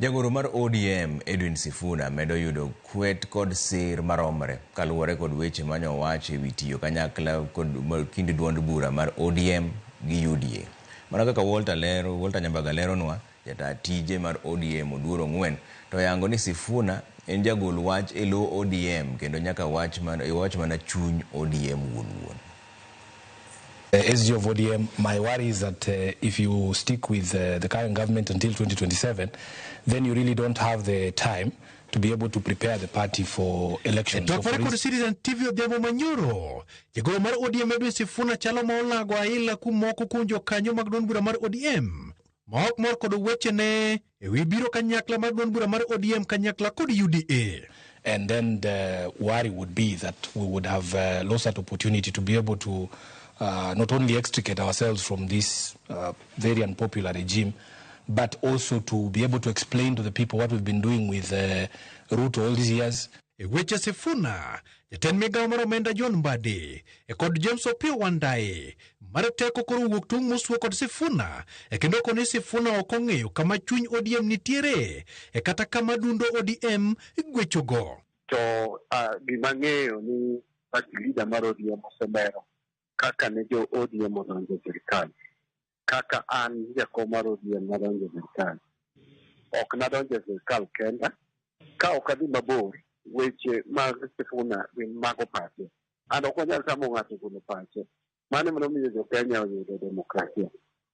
Jagoro mar ODM Edwin Sifuna medo yudo kwet kod sir maromre kaluwore kod weche mane owacho ewi tiyo kanyakla kod kind duond bura mar ODM gi UDA. Mana kaka Walter lero, Walter Nyambaga leronwa, jataa tije mar ODM Oduor Ong'wen to oyango ni Sifuna en jagol wach e lo ODM kendo nyaka wach mana, wach mana chuny ODM wuon wuon. The SG of ODM, my worry is that if you stick with the current government until 2027, then you really don't have the time to be able to prepare the party for elections. E twak mare kod Citizen TV odhiambo manyoro, jagoro mar ODM Edwin Sifuna chalo ma olago aila kuom moko kuom jokanyo mag duond bura mar ODM ma ok mor kod wechene e wi biro kanyakla mar duond bura mar ODM kanyakla kod UDA. And then the worry would be that we would have lost that opportunity to be able to not only extricate ourselves from this very unpopular regime, but also to be able to explain to the people what we've been doing with Ruto all these years. E weche Sifuna, jatend migawo mar omenda John Mbadi e kod James Opiyo Wandayi mar teko koro wuok tung' mosuo kod Sifuna e kendo koni Sifuna ok ong'eyo kama chuny ODM nitiere e kata kama dundo ODM gwechogo. To gima ang'eyo ni party leader mar ODM oselero kaka ne jo ODM odonjo e sirikal. Kaka an jakom mar ODM nadonjo e sirikal. Ok nadonjo e sirikal kenda. Ka ok adhi mabor, weche mag Sifuna gin mago pache. An ok wanyal tamo ng'ato golo pache. Mano ema nomiyo jo Kenya oyudo demokrasia.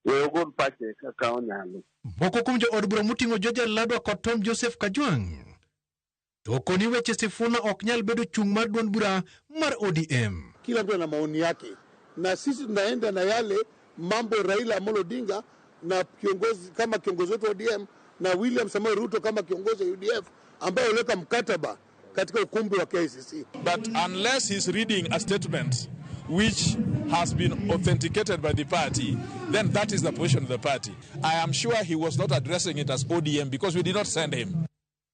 We ogol pache kaka onyalo. Moko kuom jood bura moting'o George Aladwa kod Tom Joseph Kajwang' to okoni weche Sifuna ok nyal bedo chung' mar duond bura mar ODM. Kila mtu ana maoni yake, na sisi tunaenda na yale mambo Raila Amolo Odinga na kiongozi kama kiongozi wetu wa ODM na William Samoei Ruto kama kiongozi wa UDF ambayo waliweka mkataba katika ukumbi wa KICC. But unless he's reading a statement which has been authenticated by the party, then that is the position of the party. I am sure he was not addressing it as ODM because we did not send him.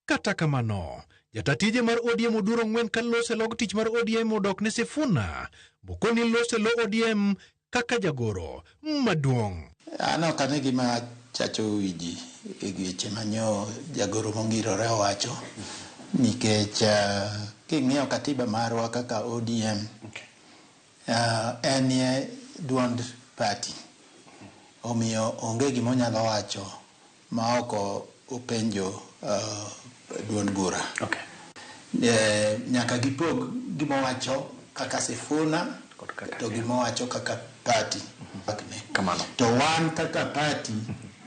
Kata kamano, jata tije mar ODM Oduor Ong'wen ka lose log tich mar ODM odok ne Sifuna, bokoni lose lo ODM kaka jagoro maduong'. An ok ane gima chacho wi ji e weche manyo jagoro mongirore owacho nikech king'iyo katiba marwa kaka ODM en duond party omiyo onge gima onyalo wacho ma ok openjo duond bura. Nyaka gipog gimowacho kaka Sifuna to gimowacho kaka party. To wan kaka party,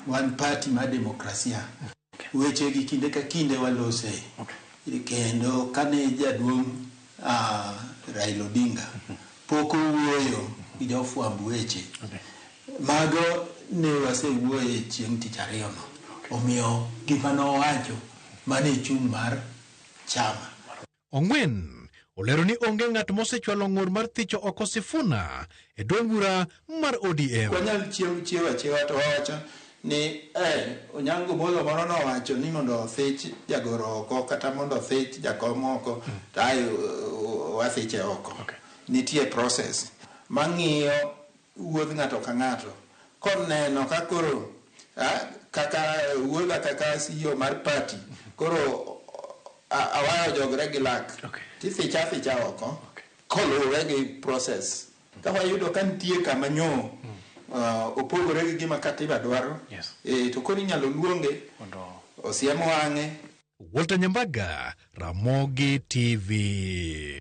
wan party mar demokrasia. Weche gi kinde ka kinde walose. Kendo kane jaduong' Raila Odinga pok owuoyo gi jofwamb weche. Mago ne wasewuoye chieng' tich ariyo no. Omiyo gima nowacho mano e chung' mar chama. Ong'wen olero ni onge ng'at mosechwalo ng'ur mar thicho oko Sifuna e duond bura mar ODM. Wanyal chiew achiewa to wawacho ni Onyango Omolo moro nowacho ni mondo othich jagoro oko kata mondo othich jakom oko to ae wathiche oko. Nitie process mang'iyo wuodh ng'ato ka ng'ato koneno ka koro kaka wuodha kaka CEO mar party koro awayo jogre gi lak tithicha athicha oko koluwore gi process. Ka wayudo ka nitie kama nyo opogore gi gima katiba dwaro, to koro inyalo luonge osiem wang'e. Walter Nyambaga, Ramogi TV.